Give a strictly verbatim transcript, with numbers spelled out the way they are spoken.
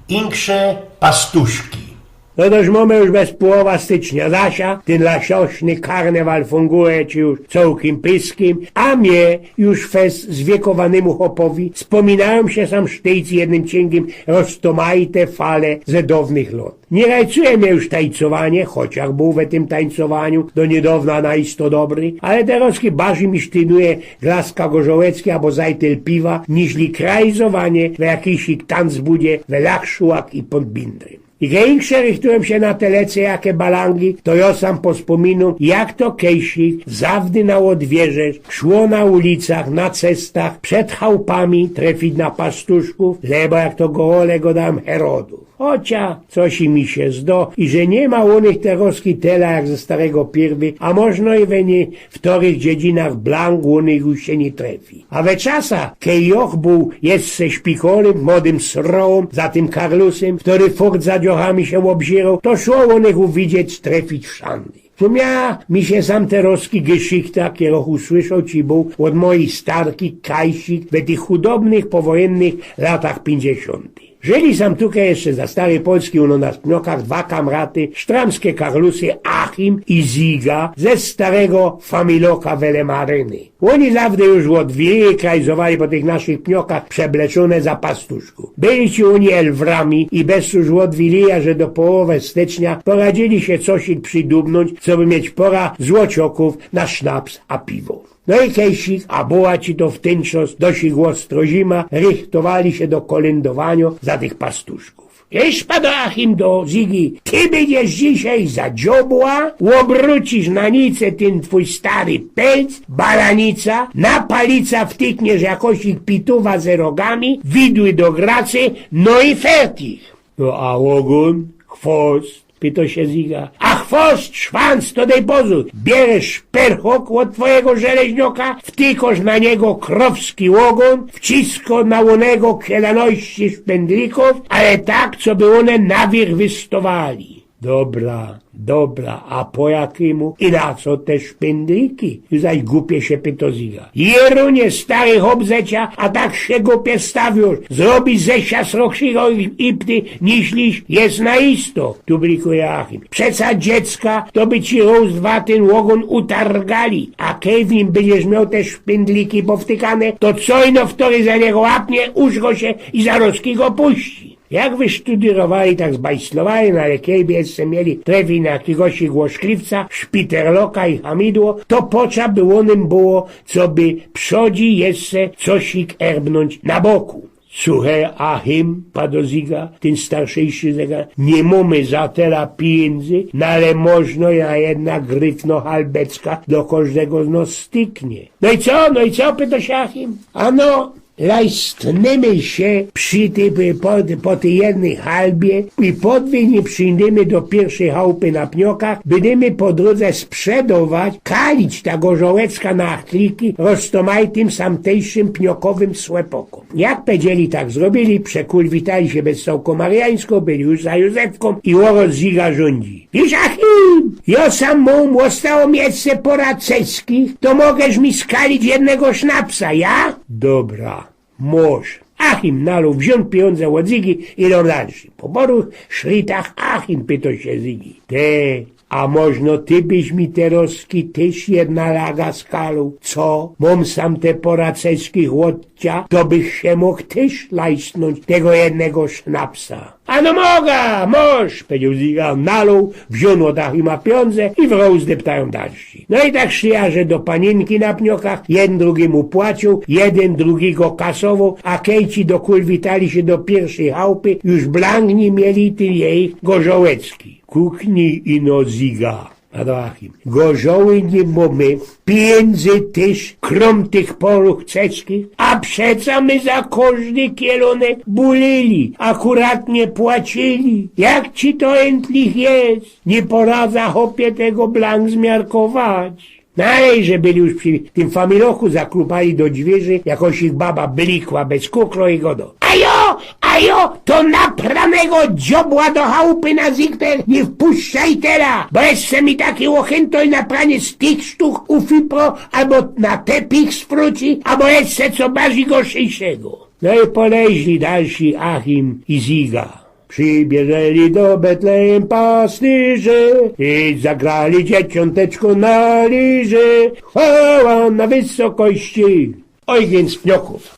Inksze pastuszki. No toż mōmy już bez połowa stycznia. Zaś tyn lasośny karnewal funguje ci już cołkim pyskym, a mie już fest zwiekowanymu chopowi spōminajōm sie sam sztyjc jednym cinkym roztomajte fale ze downych lot. Niy rajcuje mie już tańcowanie, chociach bōł we tym tańcowaniu do niydowna naisto dobry, ale terozki barzij mi sztynuje glaska gorzołecki abo zajtyl piwa, niźli krajzowanie we jakijś tanzbudzie we Lachszułak i Podbindry. I ke inksze rychtujōm sie na te lece jake balangi, to jo sam pospōminōm, jak to kejsik zawdy na ôdwierzach szło na ulicach, na cestach, przed chałpami trefić na pastuszkōw, lebo jak to gorole godajōm, herodōw. Chocia coś mi sie zdo, iże niy ma u nich terozki tela jak ze starego piyrwy, a możno i we niyktorych dziedzinach blank u nich już sie niy trefi. A we czasach, kej jo bōł jeszcze szpikorym, młodym srołōm za tym karlusym, kery furt za dziołchami sie ôbziyroł, to szło u nich uwidzieć, trefić wszandy. Spōmniała mi sie sam terozki geszichta, kerõ usłyszoł ci bōł ôd mojij starki Kajsik we tych chudobnych, powojynnych latach piyńćdziesiōntych. Żyli sam tukej jeszcze za starej Polski, u nŏs na Pniokach, dwa kamraty, sztramske karlusy Achim i Ziga ze starego familoka Welemaryny. Ôni zawdy już ôd wiyli krajzowali po tych naszych Pniokach przebleczōne za pastuszkōw. Byli ci ôni elwrami i bez już ôd wiyli, a że do połowy stycznia poradziyli sie coś przidubnōńć, coby mieć pora złociokōw na sznaps a piwo. No i kejsik, a była ci to w tyn czŏs dosik ôstro zima, rychtowali sie do kolyndowaniŏ za tych pastuszkōw. Jeś padŏ Achim do Zigi: „Ty bydziesz dzisiej za dziobła, ôbrucisz na nice tyn twōj stary pelc, balanica, na palica wtykniesz jakosik pituwa ze rogami, widły do gracy, no i fertich”. „No a ôgōn, chwost?” pytŏ sie Ziga. „A chwost, szwanc, to dej pozōr. Bieresz szperchok ôd twojigo żeleźnioka, wtykosz na niego krowski ôgōn, wciskosz na ônego kielanojści szpyndlikōw, ale tak, coby ône na wierch wystŏwali”. „Dobra, dobra, a po jakimu i na co te szpyndliki?” już zaś gupie sie pytŏ Ziga. „Jerunie, stary chop ze cia, a tak sie gupie stawiōsz. Zrobisz ze sia sroczkigo ipty, niźli jes na isto”, tubrikuje Achim. „Przeca dziecka to by ci rŏz dwa tyn ôgōn utargali, a kej w nim bydziesz mioł te szpyndliki powtykane, to co ino wtory za niego łapnie, uszło sie i zarozki go puści”. Jak wysztudyrowali, tak zbajslowali, no ale kej by jeszcze mieli trefić na jakigoś głoszkliwca, szpiterloka i hamidło, to pocza by ônym było, coby przodzi jeszcze cosik erbnōńć na boku. „Suchej, Achim”, padŏ Ziga, tyn starszejszy zegar, „niy mōmy za tela pijynzy, no ale możno jedna gryfno halbecka do kożdego z nŏs styknie”. „No i co, no i co?” pytŏ sie Achim. „Ano, lajstnymy sie przi tyj, po, po tyj jednyj halbie i podwij niy przińdymy do piyrwszyj chałpy na Pniokach, bydymy po drōdze sprzedować, kalić ta gorzołecka na achtliki roztomajtym samtejszym pniokowym słepokōm”. Jak pedzieli, tak zrobiyli, przekulwitali sie bez cołko Mariańsko, byli już za Józefkōm i ôrŏz Ziga rzōndzi. „Wiysz, Achim, jo sam mōm, ôstało mi jeszcze pora ceskich, to możysz mi skalić jednego sznapsa, ja?” „Dobra, mosz”. Achim nalōł, wziōn pijōndze ôd Zigi i idōm dalszy. Po paru szritach Achim pytŏ sie Zigi: „Ty, a możno ty byś mi terozki tyż jedna laga skalōł, co? Mōm sam te pora ceskich ôd cia, to bych sie mōg tyż lajstnōńć tego jednego sznapsa”. „Ano moga, mosz”, pedzioł Ziga, nalōł, wziōn ôd Achima pijōndze i wrōz deptajōm dalsi. No i tak szli aże do paniynki na Pniokach, jedyn drugimu płaciōł, jedyn drugigo kasowoł, a kej ci dokulwitali sie do piyrwszyj chałpy, już blank niy mieli tyj jejich gorzołecki. „Kuknij ino, Ziga”, padŏ Achim. „Gorzoły niy mōmy, pijynzy tyż, krōm tych poru ceskich, a przeca my za kożdy kielōnek bulili, akuratnie płacili. Jak ci to jyntlich je? Niy poradza, chopie, tego blank zmiarkować”. No ale że byli już przi tym familoku, zaklupali do dwiyrzi, jakoś ich baba blikła bez kukro i godŏ: „A jo, a jo, to naprawnego dziobła do chałpy na zygter niy wpuszczaj tela, bo jeszcze mi taki ôchyntoj na pranie z tych sztuk ufipro, abo na tepich spruci, abo jeszcze co barzij gorszyjszego”. No i poleźli dalsi Achim i Ziga. Przibieżyli do Betlejem pastyrze i zagrali dzieciōnteczku na lirze. Chwała na wysokości. Ojgyn z Pniokōw.